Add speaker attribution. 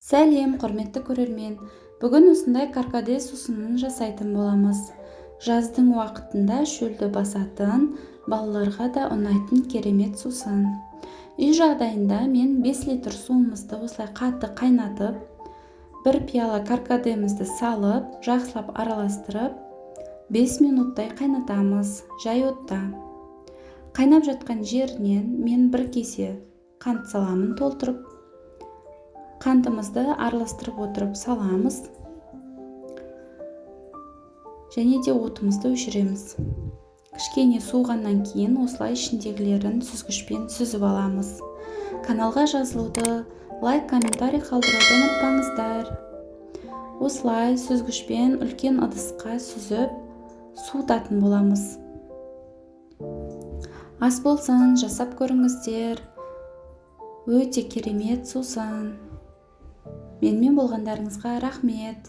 Speaker 1: Сәлем, құрметті көрермен! Бүгін осындай каркаде сусынын жасайтын боламыз. Жаздың уақытында шөлді басатын, балаларға да ұнайтын керемет сусын. Үй жағдайында мен 5 литр суымызды осылай қатты қайнатып, бір пиала каркадемізді салып, жақсылап араластырып, 5 минуттай қайнатамыз жай отта. Қайнап жатқан жерінен мен бір кесе қант саламын толтырып. Қантымызды араластырып отырып саламыз және де отымызды өшіреміз. Кішкене суығаннан кейін осылай ішіндегілерін сүзгішпен сүзіп аламыз. Каналға жазылуды, лайк, комментарий қалдыруды ұмытпаңыздар. Осылай сүзгішпен үлкен ыдысқа сүзіп суытатын боламыз. Ас болсын, жасап көріңіздер. Өте керемет сусын. Менімен болғандарыңызға рахмет.